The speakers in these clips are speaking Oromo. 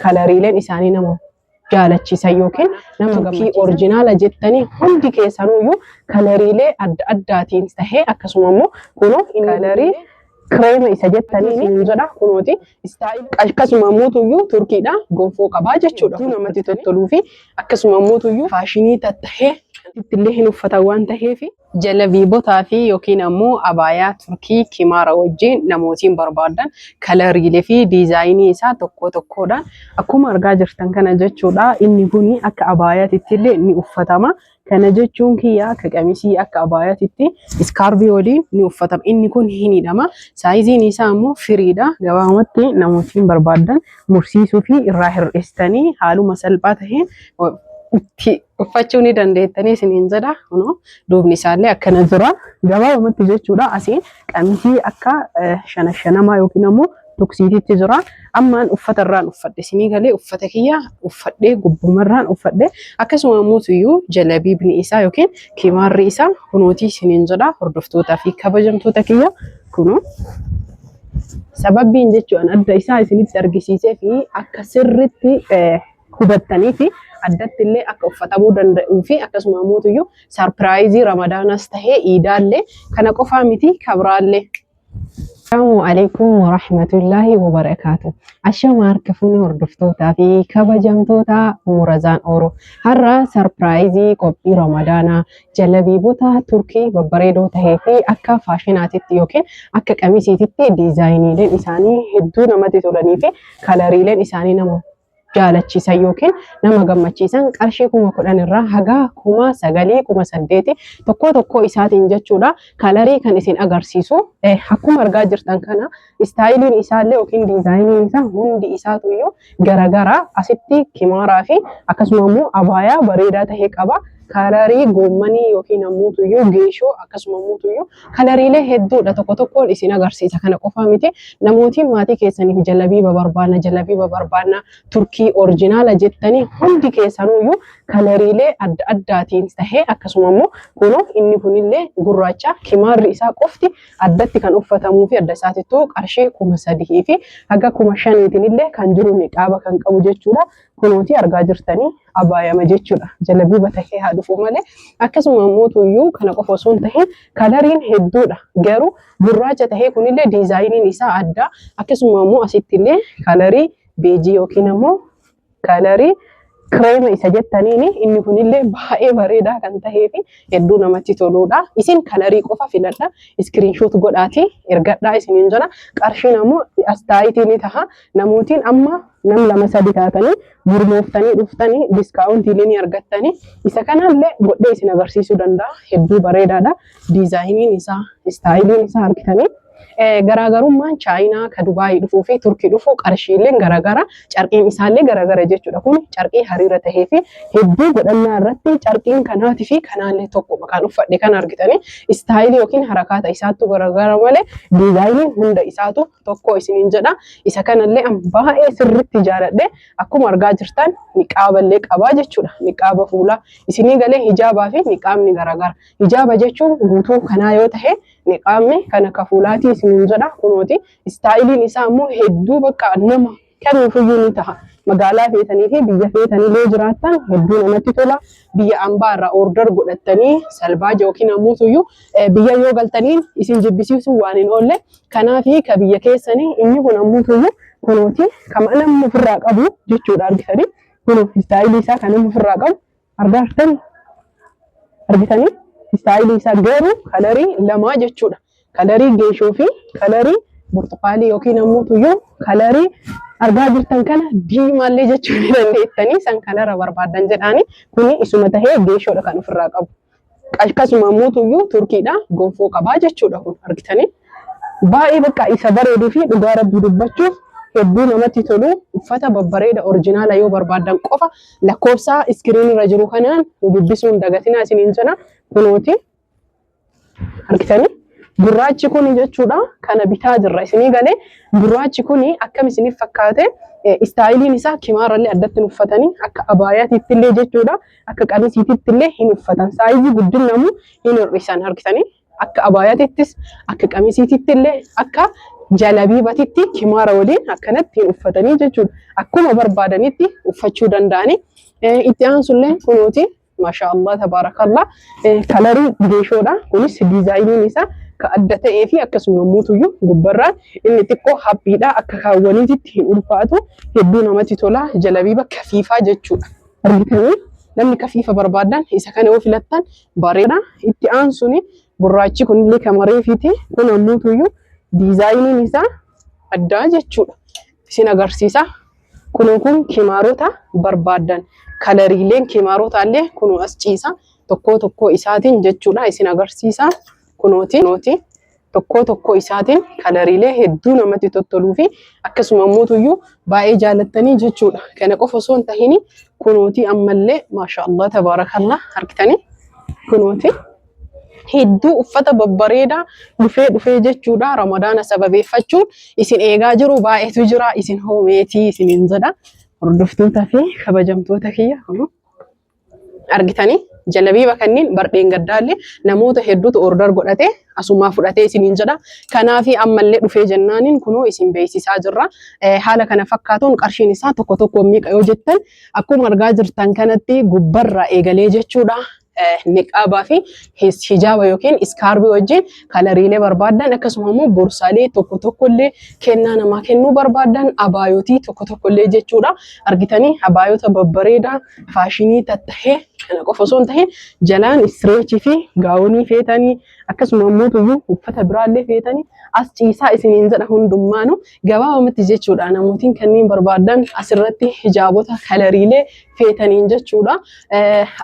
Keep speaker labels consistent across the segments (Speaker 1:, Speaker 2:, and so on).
Speaker 1: Kalariileen isaanii nama jaalachiisan yookiin nama gammachiisan. Orjinaala jettanii hundi keessanuyyuu kalariilee adda addaatiin tahee, akkasuma immoo kunoo kalarii kireema isa jettanii hin jedha kunooti. Akkasuma immoo Turkiidha, gonfoo qabaa jechuudha. Namatti tottoluu fi akkasuma immoo faashinii tattahee ittillee hin uffatan waan taheef. Jalabiibotaa fi yookiin ammoo abaayaa Turkii kimaara wajjin namootiin barbaadan kalariilee fi diizaayinii isaa tokko tokkodha. Akkuma argaa jirtan kana jechuudha. Inni kun akka abaayaatitti illee ni uffatama. Kana jechuun kiyya akka qamisii, akka abaayaatitti iskaarbii waliin ni uffatama. Inni kun hin hidhama. Saayiziin isaa immoo firiidha. Gabaabumatti namootiin barbaadan mursiisuu fi irraa hir'istanii haaluma salphaa taheen itti uffachuu ni dandeettanii isiniin jedha. Kunoo duubni isaallee akkana jira. Gabaabumatti jechuudha, asiin qamisii akka shana shanamaa yookiin ammoo tuksiititti jira. Ammaan uffata irraan uffadhe isinii galee, uffata kiyya uffadhee gubbumarraan uffadhe. Akkasuma immoo iyyuu jalabiibni isaa yookiin kimaarri isaa kunootii isiniin jedha, hordoftootaa fi kabajamtoota kiyya, kunoo. Sababbiin jechuun adda isaa isinitti argisiisee fi akka sirritti hubattanii fi addatti illee akka uffatamuu danda'uu fi akkasuma immoo sarpiraayizii Ramadaanas tahee iidaallee kana qofaa miti, kabraallee. Assalamu alaikum warahmatullahi wabarakatuh. Ashama harka fuune, hordoftootaa fi kabajamtoota Murazaan Oro. Har'a sarpiraayizii qophii Ramadaanaa jalabiibota Turkii babbareedoo tahee fi akka faashinaatitti yookiin akka qamisiititti diizaayiniileen isaanii hedduu namatti tolanii fi kalariileen isaanii nama jaalachiisan yookiin nama gammachiisan qarshii 10,000 irraa haga 9,000, 8,000 tokko tokko isaatiin jechuudha. Kalarii kan isin agarsiisu akkuma argaa jirtan kana istaayiliin isaallee yookiin diizaayiniin isaa hundi isaatu iyyuu garagara. Asitti kimaaraa fi akkasuma immoo abaayaa bareedaa ta'e qaba. Kalarii goommanii yookiin ammoo iyyuu geeshoo, akkasuma ammoo iyyuu kalariilee hedduudha, tokko tokkoon isin agarsiisa. Kana qofaa miti, namootiin maatii keessaniif jalabiiba barbaanna, jalabiiba barbaanna Turkii orjinaala jettanii hundi keessanuyyuu kalariilee adda addaatiin tahee, akkasuma immoo kunoo inni kunillee gurraacha, kimaarri isaa qofti addatti kan uffatamuu fi adda isaatittuu qarshii 3,000 fi haga 5,000tiin illee kan jiru, niqaaba kan qabu jechuudha. Kunooti argaa jirtanii, abaayama jechuudha. Jalabiiba tahee haa dhufu malee. Akkasuma immoo tuyyuu kana qofa osoo hin tahin kalariin hedduudha. Garuu gurraacha tahee kunillee diizaayiniin isaa adda. Akkasuma immoo asitti illee kalarii beejii yookiin ammoo kalarii kireema isa jettaniin inni kunillee baay'ee bareedaa kan tahee fi hedduu namatti toludha. Isin kalarii qofa filadha. Screenshot godhaatii ergadhaa isiniin jira. Qarshiin ammoo astaayitii ni taha. Namootiin amma nam lama sadi taatanii gurmooftanii dhuftanii diskaawuntiilee ni argattanii. Isa kanallee godhee isin agarsiisuu danda'a. Hedduu bareedaadha. Diizaayiniin isaa, istaayiliin isaa argitanii. Garaagarummaan Chaayinaa ka Dubaayii dhufuu fi Turkii dhufu qarshiileen garaagara, carqiin isaallee garaagara jechuudha. Kun carqii hariira tahee fi hedduu godhannaa irratti carqiin kanaatii fi kanaallee tokko kan uffadhe kan argitanii istaayilii yookiin harakaata isaattu garaagara malee diizaayiniin hunda isaatu tokko isiniin jedha. Isa kanallee an baay'ee sirriitti jaaladhe. Akkuma argaa jirtan niqaaballee qabaa jechuudha. Niqaaba fuulaa isinii galee, hijaabaa fi niqaabni garaagara. Hijaaba jechuun guutuu kanaa yoo tahe, niqaabni kan akka fuulaatii isiniin jedha kunooti. Istaayiliin isaa immoo hedduu bakka nama kamiifiyyuu ni taha. Magaalaa feetanii fi biyya feetanii yoo jiraattan hedduu namatti tola. Biyya ambaa irraa order godhattanii salbaaja yookiin ammoo tuyyuu biyya yoo galtaniin isin jibbisiisuu waan hin oolle. Kanaafi ka biyya keessanii inni kun ammoo tuyyuu kunooti kan namni ofirraa qabu jechuudha, argitanii. Kun istaayilii isaa kan namni ofirraa qabu argaa jirtanii, argitanii, istaayilii isaa garuu kalarii lamaa jechuudha. Kalarii geeshoo fi kalarii burtuqaalii yookiin ammoo tuyyuu kalarii argaa jirtan kana diimaallee jechuu ni dandeettanii, san kalara barbaadan jedhaani. Kuni isuma tahee geeshoodha kan ofirraa qabu. Akkasuma ammoo tuyyuu Turkiidha, gonfoo qabaa jechuudha kun, argitanii. Baay'ee bakka isa bareeduu fi dhugaa Rabbii dubbachuuf hedduu namatti tolu. Uffata babbareeda orjinaala yoo barbaadan qofa lakkoofsa iskiriin irra jiru kanaan dubbisuun dagatinaa isiniin jedha, kunooti argitanii. Gurraachi kun jechuudha kana bitaa jirra isinii galee. Gurraachi kun akkam isiniif fakkaate? Istaayiliin isaa kimaarallee addatti hin uffatanii, akka abaayaatiitti illee jechuudha, akka qamisiititti illee hin uffatan, saayizii guddinamu hin hir'isan, argitanii, akka abaayaatittis akka qamisiititti illee akka Jalabiibatitti kimaara waliin akkanatti hin uffatanii jechuudha. Akkuma barbaadanitti uffachuu danda'anii. Itti aansullee kunuuti maashaa Allah tabaarakallah kalarii geeshoodha. Kunis diizaayiniin isaa ka adda ta'ee fi akkasuma mutuyyuu gubbarraan inni xiqqoo haphiidha. Akka kaawwaniititti hin ulfaatu. Hedduu namatti tola. Jalabiiba kafiifaa jechuudha. Argitanii namni kafiifa barbaadan isa kana yoo filattan bareeda. Itti aansuun gurraachi kunillee kamareefiiti. Kun ammuutuyyuu diizaayiniin isaa addaa jechuudha. Isin agarsiisa. Kunoo kun kimaarota barbaadan kalariileen kimaarota illee kunoo as ciisa. Tokkoo tokkoo isaatiin jechuudha isin agarsiisa. Kunooti. Kunooti. Tokkoo tokkoo isaatiin kalariilee hedduu namatti tottoluu fi akkasuma ammuutuyyuu baay'ee jaalattanii jechuudha. Kana qofa osoo hin tahini kunooti ammallee maasha Allah tabaarakallah argitanii kunooti. Hedduu uffata babbareedaa dhufee dhufee jechuudha. Ramadaana sababeeffachuun isin eegaa jiru baay'eetu jira. Isin hoomeetii isiniin jedha. Hordoftoota fi kabajamtoota kiyya kunoo argitanii jalabiiba kanneen bardheen gaddaallee namoota hedduutu order godhate asumaa fudhatee isiniin jedha. Kanaafi ammallee dhufee jennaaniin kunoo isin beeksisaa jirra. Haala kana fakkaatuun qarshiin isaa tokko tokko meeqa yoo jettan akkuma argaa jirtan kanatti gubbarraa eegalee jechuudha. Niqaabaa fi hijaaba yookiin iskaarbii wajjin kalariilee barbaaddan akkasuma immoo borsaalee tokko tokkollee kennaa namaa kennuu barbaaddan abaayotii tokko tokkollee jechuudha. Argitanii abaayota babbareedaa faashinii tattahee kana qofa osoo hin tahin jalaan istireechii fi gaawonii feetanii akkasuma immoo tuyyuu uffata biraallee feetanii as ciisaa isiniin jedha hundummaanu gabaabamatti jechuudha. Namootiin kanneen barbaadan asirratti hijaabota kalariilee feetaniin jechuudha.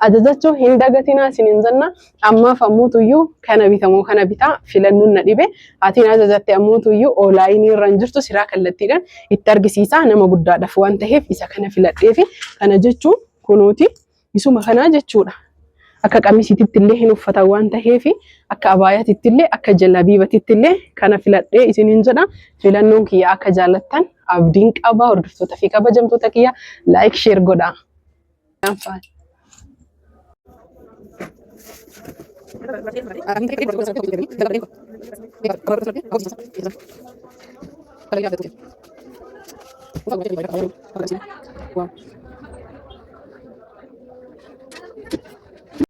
Speaker 1: Ajajachuu hin dagatinaa isiniin jenna. Ammaaf ammoo tuyyuu kana bitamoo kana bitaa filannoon na dhibe. Atiin ajajatte ammoo tuyyuu oolaayinii irra hin jirtu siraa kallattiidhaan itti argisiisa nama guddaadhaaf waan ta'eef isa kana filadhee fi kana jechuun kunuuti isuma kanaa jechuudha. Akka qamisiititti illee hin uffatan waan ta'eef akka abaayaatitti illee akka jalabiibatitti illee kana filadhee isiniin jedha. Filannoon kiyya akka jaalattan abdiin qaba. Hordoftoota fi kabajamtoota kiyya like share godhaa.